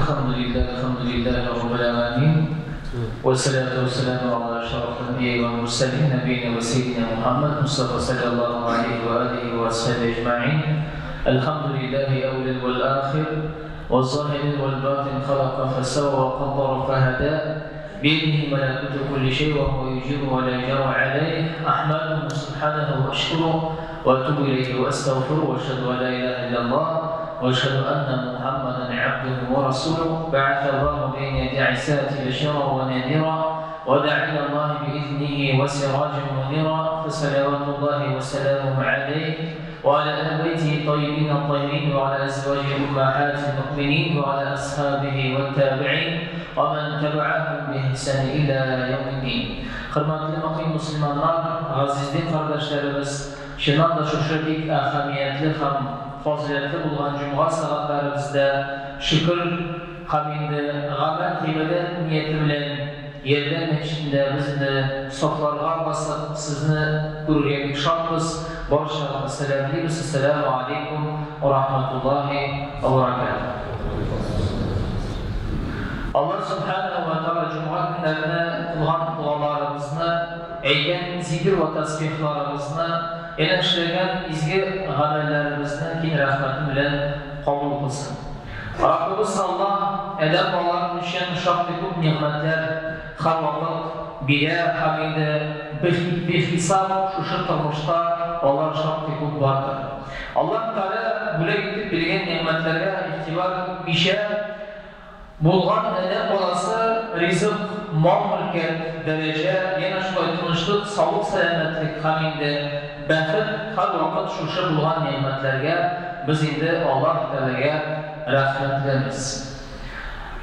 Elhamdülillah, elhamdülillahi Rabbil alemin. Ve salatu ve selamu ala eşrafil enbiya vel murselin nebiyyina ve seyyidina Muhammed Mustafa sallallahu aleyhi ve alihi ve sahbihi ecma'in. Elhamdülillahi evvel vel ahir ve zahir vel batin halaka fesevve ve kaddara fehedâ. بيده ملكوت كل شيء وهو يجير ولا يجار عليه. أحمده سبحانه وأشكره وأتوب إليه وأستغفره وأشهد أن لا إله إلا الله وأشهد أن محمدا عبده ورسوله. بعث الله بين يدي عيسى بشيرا ونذيرا ودعا إلى الله بإذنه وسراجا منيرا، فصلوات الله وسلامه عليه وعلى آل بيته الطيبين الطاهرين وعلى أزواجه أمهات المؤمنين وعلى أصحابه والتابعين ومن تبعهم بإحسان إلى يوم الدين. Hörmətli mümin müsəlmanlar, əziz qardaşlarımız, чыннан да шушы бик әһәмиятле һәм фазиләтле булган җомга сәгатьләребездә шөкер һәм инде гамәл гыйбадәт нияте белән Ярдәм мәчетендә безне сафларга басып, сезне күрергә бик шатбыз. Барчагызны сәламлибез. Ассаламу алейкум ва рахматуллахи ва баракатуһ. Аллаһ субханаһу ва тааля җомга көннәрендә кылган догаларыбызны, әйткән зикр ва тасбихларыбызны, янә эшләгән изге гамәлләребезне киң рәхмәте белән кабул кылсын. Раббыбыз Аллаһ адәм балалары өчен шактый күп нигъмәтләр һәр вакыт бирә һәм инде бихисап шушы тормышта алар шактый күп бардыр. Аллаһ Тәгалә бүләк итеп биргән нигъмәтләргә игътибар итмичә булган адәм баласы ризык, мал, мөлкәт, дәрәҗә, янә шулай тынычлык, саулык, сәламәтлек һәм инде бәхет һәр вакыт шушы булган нигъмәтләргә без инде Аллаһ Тәгаләгә рәхмәтлебез.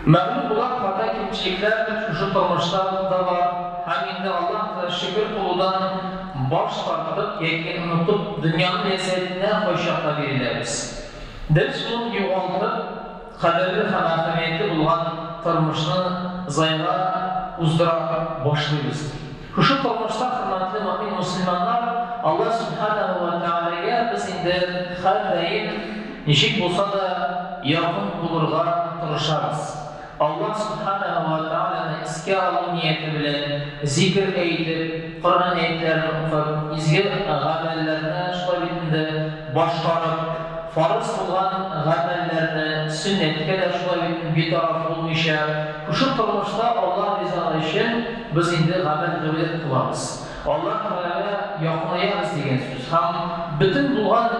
Мәгълүм булган хата кимчелекләр шушы тормышта да бар һәм инде Аллаһ Тәгалә шөкер кылудан баш тартып яки онытып дөньяның ләззәтенә кайчакта биреләбез. Дөрес юлын югалтып, кадерле һәм әһәмиятле булган тормышны заяга уздыра башлыйбыз. Шушы тормышта, хөрмәтле мөмин мөселманнар, Аллаһ субханаһу ва тәгаләгә без инде һәрдаим ничек булса да якын булырга тырышабыз. Аллаһ субханаһу ва тәгаләне искә алу нияте белән зикр әйтеп, Коръән аятларын укып, изге гамәлләрне шулай бит инде башкарып, фарыз булган гамәлләрне сөннәткә дә шулай бит битараф булмыйча, шушы тормышта Аллаһ ризалыгы өчен без инде гамәл гыйбадәт кылабыз. Аллаһ Тәгаләгә якынаябыз дигән сүз. Һәм бөтен булган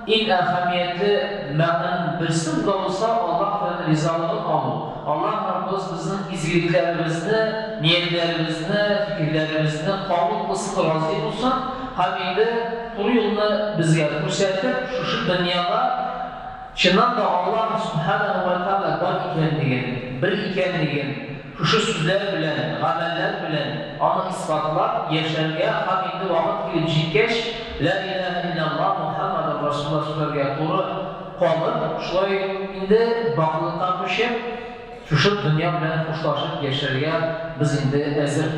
иң әһәмиятле мәгънәнең берсе дә булса Аллаһ Тәгаләнең ризалыгын алу. Аллаһ Раббыбыз безнең изгелекләребезне, ниятләребезне, фикерләребезне кабул кылсын, разый булсын һәм инде туры юлны безгә күрсәтеп, шушы дөньяда чыннан да Аллаһ субханаһу ва тааля бар икәнлеген, бер икәнлеген шушы сүзләр белән, гамәлләр белән аны исбатлап яшәргә һәм инде вакыт килеп җиткәч, ла илаһа илляллаһ Мухаммадур Расулуллаһ сүзләргә туры калып, шулай инде бакыйлыкка күчеп, шушы дөнья белән хушлашып яшәргә без инде әзер.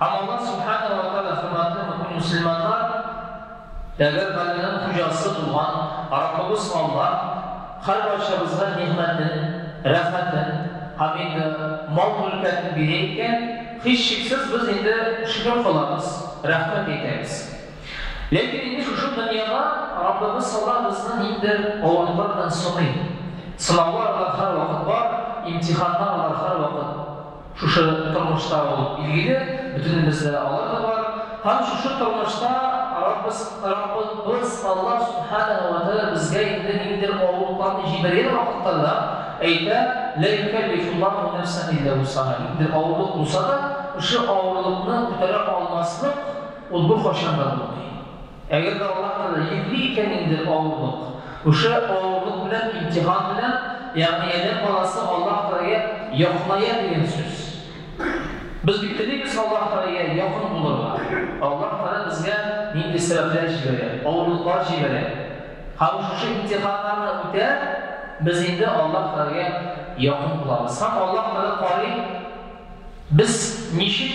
Һәм Аллаһ субханаһу ва тааля, хөрмәтле мөмин мөселманнар, әгәр галәмнең хуҗасы булган Раббыбыз Аллаһ һәрбарчабызга нигъмәтен, рәхмәтен һәм инде мал мөлкәтен бирә икән, һичшиксез без инде шөкер кылабыз, рәхмәт әйтәбез. Ләкин инде шушы дөньяда Раббыбыз Аллаһ безне ниндидер авырлыклар белән сыный. Сынаулар алар һәрвакыт бар, имтиханнар алар һәрвакыт шушы тормышта ул билгеле, бөтенебездә алар да бар. Һәм шушы тормышта Раббыбыз Аллаһ субханаһу ва тааля безгә инде ниндидер авырлыкларны җибәргән вакытта да әйтә: "Ла юкәллифуллаһу нәфсән илля вусаһа". Ниндидер авырлык булса да, шушы авырлыкны күтәрә алмаслык ул беркайчан да булмый. Әгәр дә Аллаһ Тәгалә йөкли икән инде авырлык, шушы авырлык белән, имтихан белән, ягъни адәм баласы Аллаһ Тәгаләгә якыная дигән сүз. Без бит телибез Аллаһ Тәгаләгә якын булырга. Аллаһ Тәгалә безгә нинди сәбәпләр җибәрә, авырлыклар җибәрә. Һәм шушы имтиханнарны үтә, без инде Аллаһ Тәгаләгә якын булабыз. Һәм Аллаһ Тәгалә карый, без ничек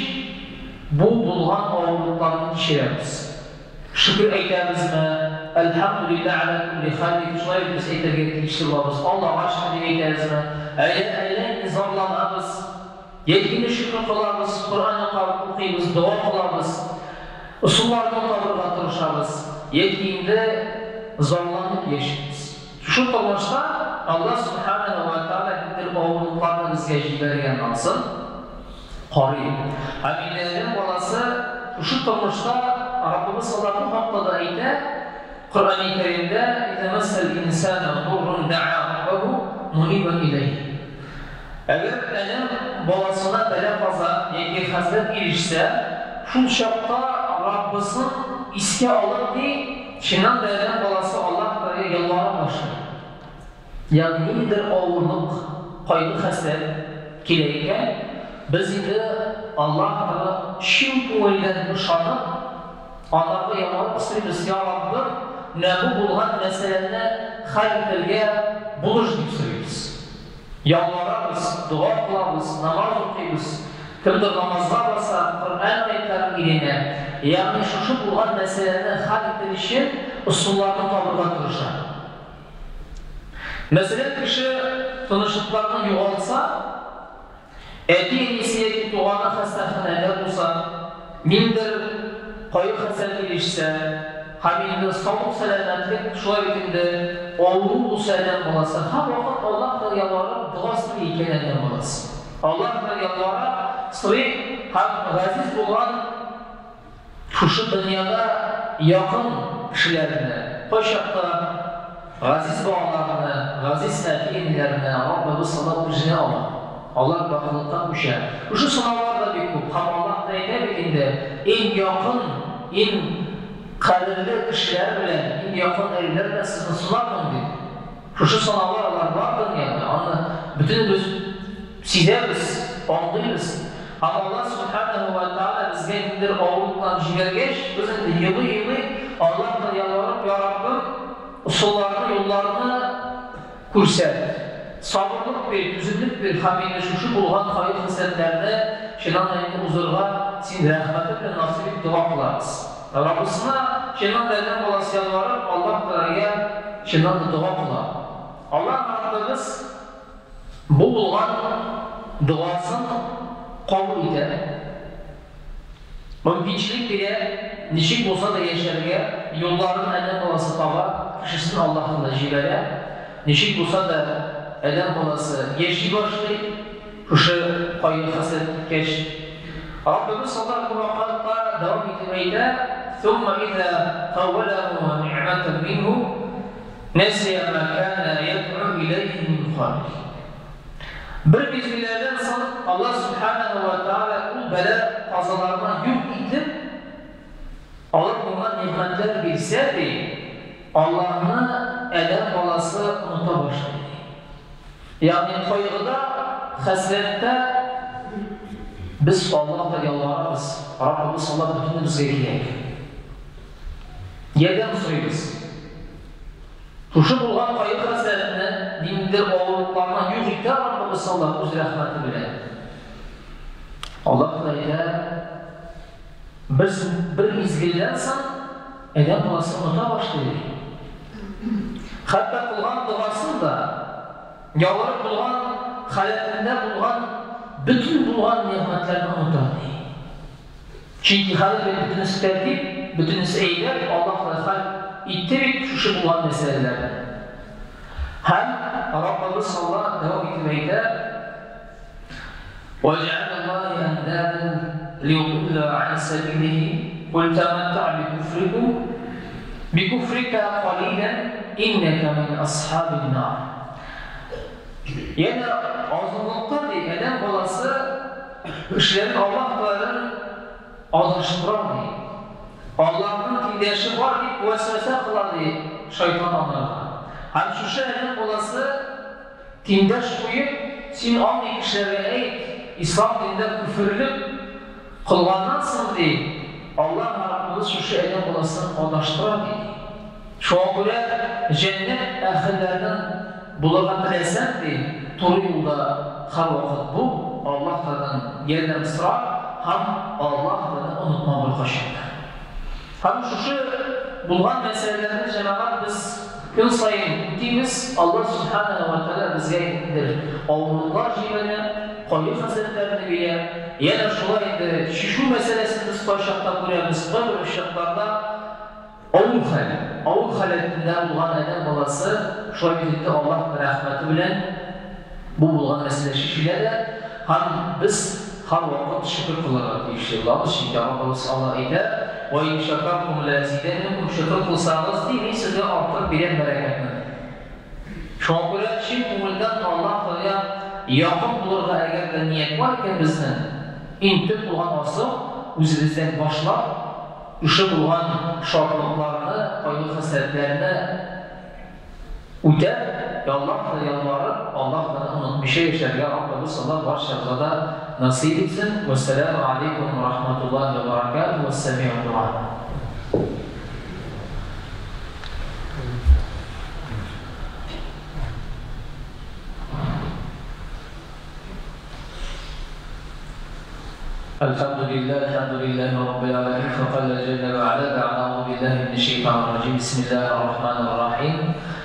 бу булган авырлыкларны кичерәбез. Шөкер әйтәбезме? Әлхәмдүлилләһ галә күлли хәл дип шулай ук без әйтергә тиешле булабыз. Аллага шөкер дип әйтәбезме? Әллә әллә инде зарланабыз? Яки инде шөкер кылабыз, Коръән укыйбыз, дога кылабыз, ысулларны табырга тырышабыз, яки инде зарланып яшибез. Шушы тормышта Аллаһ Сүбхәнәһү вә Тәгалә ниндидер авырлыкларны безгә җибәргән ансын карый. Һәм инде адәм баласы шушы тормышта Раббыбыз Аллаһ бу хакта да әйтә, Коръәни Кәримдә, Иза массал инсана дуррун да'а раббаху мунибан иләйһ. Әгәр адәм баласына бәла-каза яки хәсрәт ирешсә, шул чакта Раббысын искә алып, ди, чыннан да адәм баласы Аллаһ Тәгаләгә ялвара башлый. Ягъни ниндидер авырлык, кайгы-хәсрәт килә икән, без инде Аллаһ Тәгаләгә чын күңелдән ышанып, Анарга ялварып сорыйбыз, Я Раббым, менә бу булган мәсьәләне хәл итәргә булыш, дип сорыйбыз. Ялварабыз, дога кылабыз, намаз укыйбыз, кемдер намазга баса, Коръән аятьләрен өйрәнә, ягъни шушы булган мәсьәләне хәл итер өчен ысулларны табырга тырыша. Мәсәлән, кеше тынычлыкларны югалтса, әти-әнисе яки туганы хастаханәдә булса, ниндидер кайгы-хәсрәт ирешсә, һәм инде саулык-сәламәтлек, шулай бит инде авыру булса адәм баласы, һәрвакыт Аллаһ Тәгаләгә ялварып дога сорый икән адәм баласы. Аллаһ Тәгаләгә ялвара, сорый һәм газиз булган Шушы дөньяда якын кешеләрне, кайчакта газиз балаларны, газиз әти-әниләрне Раббыбыз Аллаһ үзенә ала. Алар бакыйлыкка күчә. Шушы сынаулар да бик күп. Һәм Аллаһ та әйтә бит инде, иң якын, иң кадерле кешеләр белән, иң якын әйберләр белән сезне сынармын, дип. Шушы сынаулар алар бар дөньяда, аны бөтенебез сизәбез, аңлыйбыз. Һәм Аллаһ Сүбхәнәһү вә Тәгалә безгә ниндидер авырлыклар җибәргәч, без инде елый-елый Аллаһка ялварып, Я Раббым, ысулларны, юлларны күрсәт, сабырлык бир, түземлек бир һәм инде шушы булган кайгы-хәсрәтләрне чыннан да инде узырга Син рәхмәтең белән насыйп ит, дога кылабыз. Раббысына чыннан да адәм баласы ялварып, Аллаһ Тәгаләгә чыннан да дога кыла. Аллаһ Раббыбыз бу булган догасын кабул итә, мөмкинчелек бирә, ничек булса да яшәргә, юлларын адәм баласы таба, кешесен Аллаһ Тәгалә җибәрә, ничек булса да адәм баласы яши башлый. Шушы кайгы-хәсрәт киткәч, Раббыбыз Аллаһ бу вакытта дәвам итеп әйтә, Сумма иза хәүвәләһу нигъмәтән минһу, нәсия ма кана ядъу иләйһи мин кабл. Бер мизгелләрдән соң Аллаһ Сүбхәнәһү вә Тәгалә ул бәла-казаларны юк итеп, алар моңа нигъмәтләр бирсә, ди, Аллаһны адәм баласы оныта башлый, ди. Ягъни кайгыда, хәсрәттә без Аллаһка ялварабыз, Раббыбыз Аллаһ бөтенебезгә кирәк. Ярдәм сорыйбыз. Шушы булган кайгы-хәсрәтне, ниндидер авырлыкларны юк итә Раббыбыз Аллаһ үз рәхмәте белән. Аллаһ та әйтә, Без бер мизгелдән соң адәм баласы оныта башлый, ди. Хәтта кылган догасын да, ялварып булган халәтендә булган бөтен булган нигъмәтләрне оныта, ди. Чөнки хәзер бит бөтенесе тәртип, бөтенесе әйбәт, Аллаһ Тәгалә хәл итте бит шушы булган мәсьәләләрне. Һәм Раббыбыз Аллаһ дәвам итеп әйтә, وجعل الله أندادا ليضل عن سبيله قل تمتع بكفركم بكفرك قليلا إنك من أصحاب النار. Янә азгынлыкта ди, адәм баласы кешеләрен Аллаһ Тәгаләдән адашыра ди. Аллаһның тиңдәше бар дип вәсвәсә кыла ди шайтан анарга. Һәм шушы адәм баласы Тиңдәш куеп, син андый кешеләргә әйт, ислам динендә көферлек кылганнан соң, ди, Аллаһ Раббыбыз шушы адәм баласын адаштыра, ди. Шуңа күрә җәннәт әһелләреннән булырга теләсәң, ди, туры юлда һәрвакыт бул, Аллаһ Тәгаләдән ярдәм сора һәм Аллаһ Тәгаләне онытма беркайчан да. Һәм шушы. булган мәсьәләләрне, җәмәгать, без көн саен үтибез. Аллаһ Сүбхәнәһү вә Тәгалә безгә ниндидер авырлыклар җибәрә, кайгы-хәсрәтләрне бирә. Янә шулай инде чишү мәсьәләсен без кайчакта күрәбез, кайбер очракларда авыр хәл, авыр халәтендә булган адәм баласы шулай бит инде Аллаһның рәхмәте белән бу булган мәсьәлә чишелә дә һәм без һәрвакыт шөкер кылырга тиешле булабыз, чөнки Раббыбыз Аллаһ әйтә, Вә ин шәкәртум ләәзидәннәкүм, шөкер кылсагыз, ди, мин сезгә арттырып бирәм бәрәкәтне. Шуңа күрә чын күңелдән Аллаһ Тәгаләгә якын булырга әгәр дә ният бар икән безнең, иң төп булган асыл, үзебездән башлап, шушы булган шатлыкларны, кайгы-хәсрәтләрне, Үтәп, Аллаһка ялварып, Аллаһны онытмыйча яшәргә Раббыбыз Аллаһ барчабызга да насыйп итсен. Вәссәламү алейкум вә рахматуллаһи вә бәрәкәтүһ, вәссәми'у дуа. الحمد لله الحمد لله رب العالمين فقال جل وعلا بعد أعوذ بالله من الشيطان الرجيم بسم الله الرحمن الرحيم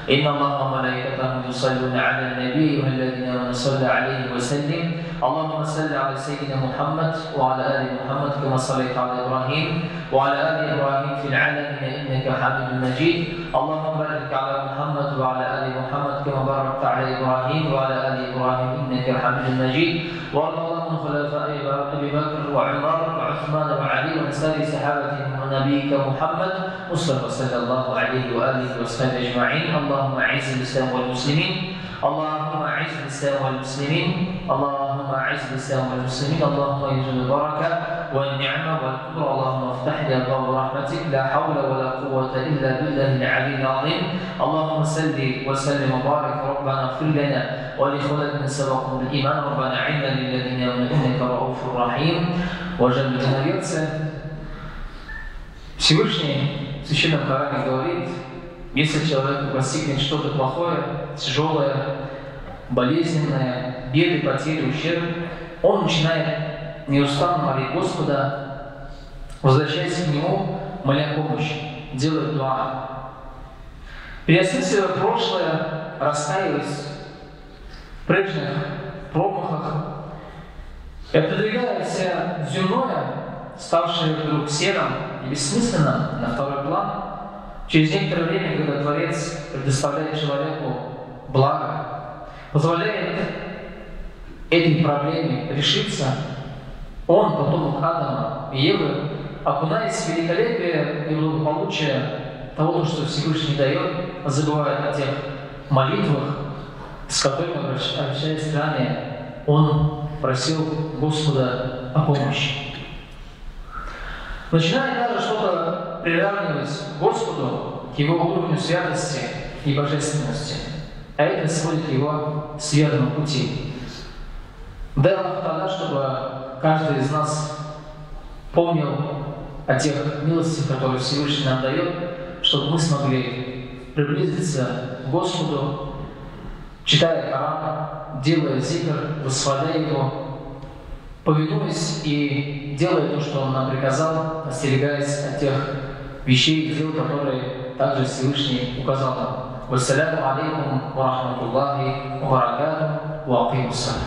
إن الله وملائكته يصلون على النبي أيها الذين آمنوا صلوا عليه وسلم اللهم صل على سيدنا محمد وعلى آل محمد كما صليت على إبراهيم وعلى آل إبراهيم في العالمين إنك حميد مجيد اللهم بارك على محمد وعلى آل محمد كما باركت على إبراهيم وعلى آل إبراهيم إنك حميد مجيد وارض اللهم خلفاء أبي بكر وعمر وعثمان وعلي وعن سائر صحابة نبيك محمد مصطفى صلى الله عليه وآله وصحبه أجمعين اللهم أعز الإسلام والمسلمين اللهم أعز الإسلام والمسلمين اللهم أعز الإسلام والمسلمين اللهم يجعل البركة والنعمة والقدرة اللهم افتح لي أبواب رحمتك لا حول ولا قوة إلا بالله العلي العظيم اللهم صل وسلم وبارك ربنا اغفر لنا ولإخواننا سبقوا بالإيمان ربنا عنا للذين آمنوا إنك رؤوف رحيم. Уважаемые единоверцы, Всевышний в Священном Коране говорит, если человеку постигнет что-то плохое, тяжелое, болезненное, беды, потери, ущерб, он начинает неустанно молить Господа, возвращаясь к Нему, моля помощи, делая дуа. Переосмысливая прошлое, раскаиваясь в прежних промахах и отодвигая все земное, ставшее вдруг серым и бессмысленным, на второй план, через некоторое время, когда Творец предоставляет человеку благо, позволяет этой проблеме решиться, он, потомок Адама и Евы, окунаясь в великолепие и благополучие того, что Всевышний дает, забывает о тех молитвах, с которыми, обращаясь ранее, он просил Господа о помощи. Начиная даже что-то приравнивать к Господу, к его уровню святости и божественности, а это сводит его с верного пути. Дай Аллах тогда, чтобы каждый из нас помнил о тех милостях, которые Всевышний нам дает, чтобы мы смогли приблизиться к Господу, читая Коран, делая зикр, восхваляя Его, повинуясь и делая то, что Он нам приказал, остерегаясь от тех вещей и дел, которые также Всевышний указал нам. Вассаляму алейкум ва рахматуллахи ва баракатуху ва акимус салам.